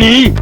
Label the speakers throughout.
Speaker 1: NANI?!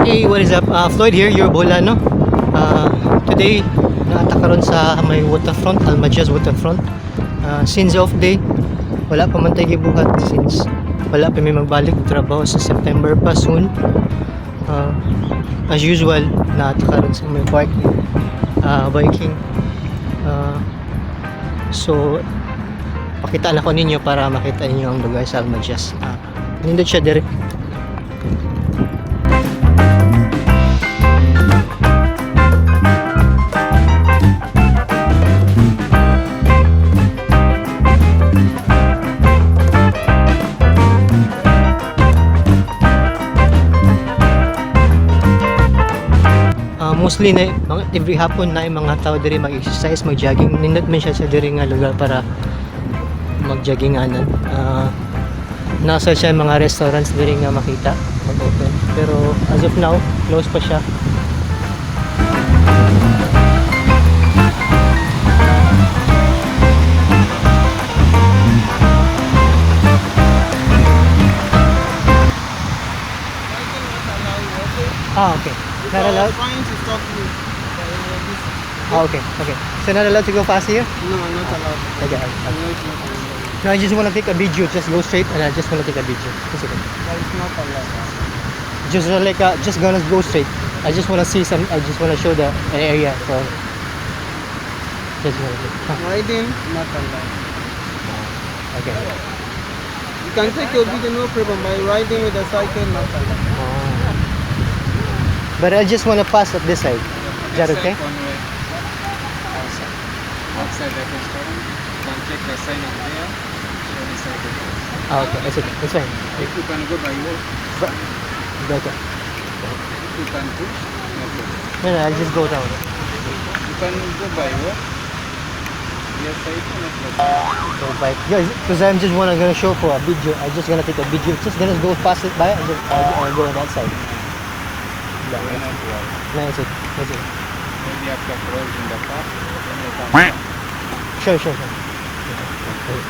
Speaker 2: Hey, what is up? Floyd here, your Boholano. Today, naa ta karon sa may waterfront, Al Majaz Waterfront. Since off day, wala pa man tay gibuhat since wala pa may magbalik trabaho sa September pa soon. As usual, naa ta karon sa may park, biking. So, pakita na ko ninyo para makita ninyo ang lugar sa Al Majaz. Nindot siya dire. Mostly na mga every hapon na yung mga tao diri mag-exercise, mag-jogging. Nindot man siya sa diri nga lugar para mag-jogginganan. Nasa siya mga restaurants diri nga makita mag-open. Pero as of now, close pa siya. Ah, okay. Not allowed?
Speaker 3: Trying to stop you, but you were busy.
Speaker 2: Ah, okay. So not allowed to go fast here?
Speaker 3: No, not allowed.
Speaker 2: Okay.
Speaker 3: I know it's not allowed.
Speaker 2: No, I just want to take a video. Just go straight and I just want to take a video. It's okay.
Speaker 3: But it's not allowed.
Speaker 2: Just like just gonna go straight. I just wanna see some. I just wanna show the an area. So just wanna. Huh,
Speaker 3: Riding, not allowed.
Speaker 2: Okay.
Speaker 3: You can take your video, no problem. But riding with a cycle, not allowed.
Speaker 2: Oh. But I just wanna pass at this side. Is that okay?
Speaker 4: Outside, outside the restaurant, you can check the sign up there. Show the cycle goes.
Speaker 2: Ah, okay. It's okay. It's fine.
Speaker 4: If you can go by walk,
Speaker 2: Better.
Speaker 4: if you can push, no problem.
Speaker 2: No, I'll just go down.
Speaker 4: You can go by walk. Yes, cycle, no problem.
Speaker 2: Go bike. Yeah, because I'm just wanna gonna show for a video. I just gonna take a video. Just gonna go pass it by and just I'll go on that side. Yeah.
Speaker 4: Why not worry?
Speaker 2: No, it's okay. It's okay.
Speaker 4: Maybe after closing the park, then you can come.
Speaker 2: Sure. Okay.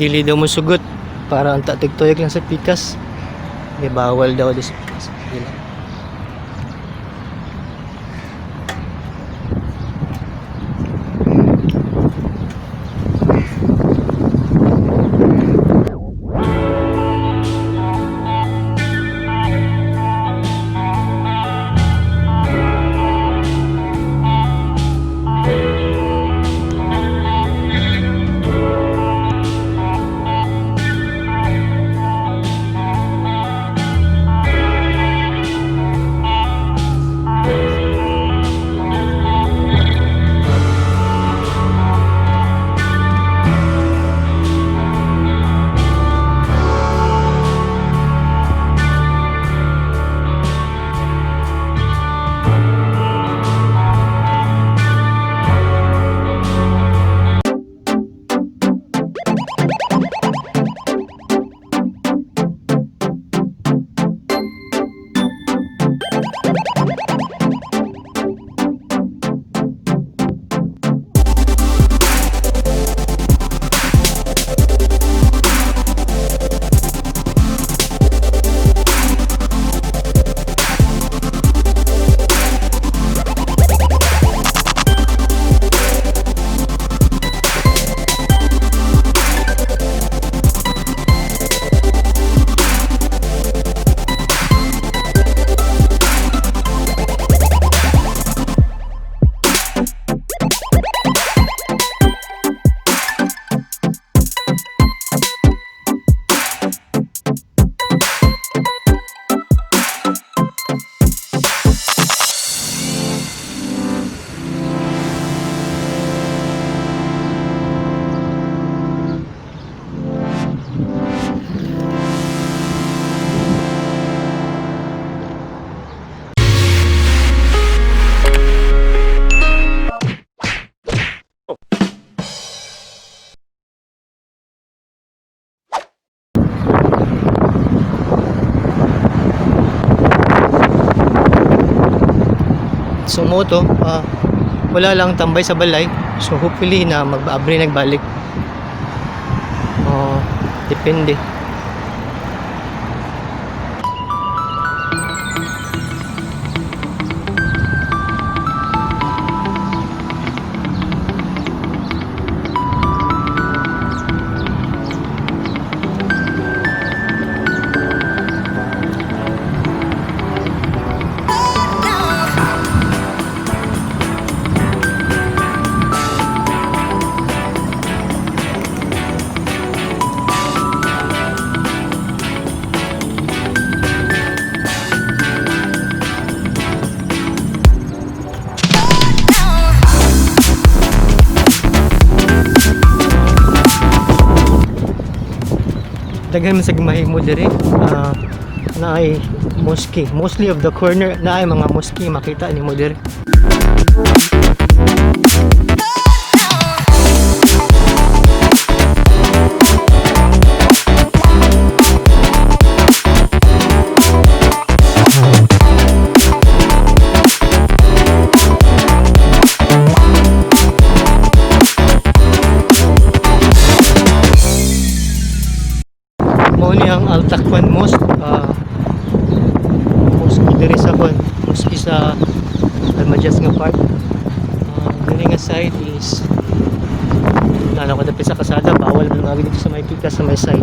Speaker 2: Dili daw musugot para ang tatugtuyag lang sa pikas. Di bawal daw di sa pikas. Sige lang. So mao to, wala lang, tambay sa balay. So hopefully na mag-abri nagbalik. Oh, depende. Daghan man sa mahimo diri. Naay mosque. Mostly of the corner naay mga mosque makita nimo diri. Mao ni ang Al Taqwan Mosque. Mosque diri sa kwan, mosque sa Al Majaz nga part. Diri nga side is ano ko dapit sa kasada, bawal man nga dito sa may pikas sa may side.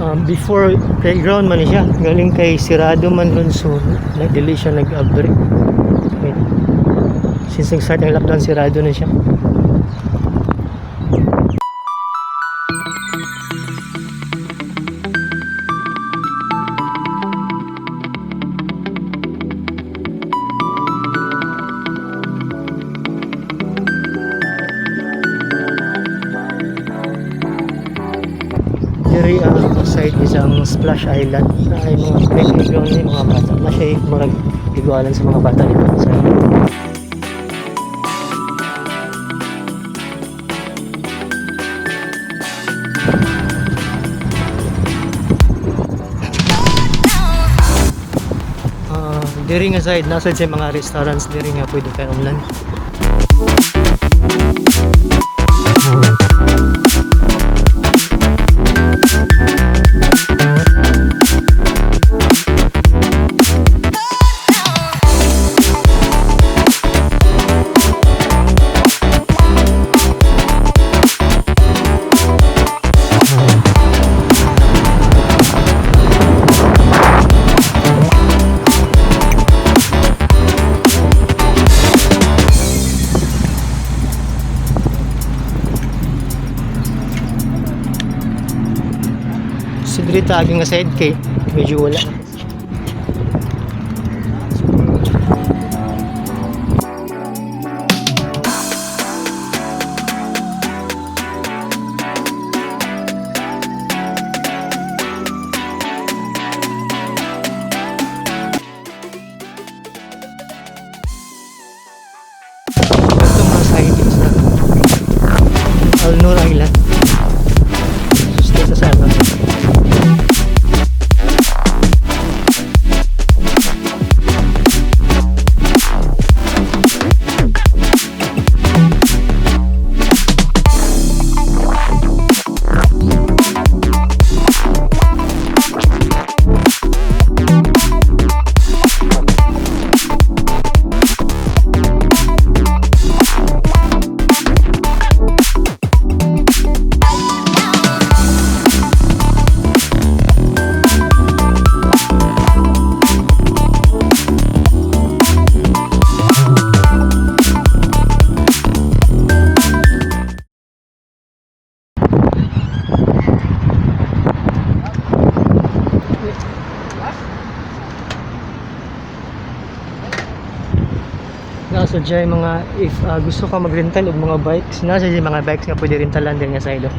Speaker 2: Before playground man ni siya, galing kay sirado man ron, so nagdili siya nag-abri. Okay. Since nag-start ang lockdown, sirado na siya. Diri ang side is ang Splash Island na ay mga playground ni mga bata. Na siya murag igualan sa mga bata dito sa diri nga side, nasa sa mga restaurants diri nga pwede kayo umlan. So diri taagi nga side kay medyo wala. Ito mga side is na Al Noor Island. So stay sa sana. Nasa dyan mga if gusto ka magrental og mga bikes, nasa dyan mga bikes nga pwede rentalan din nga sa ilo.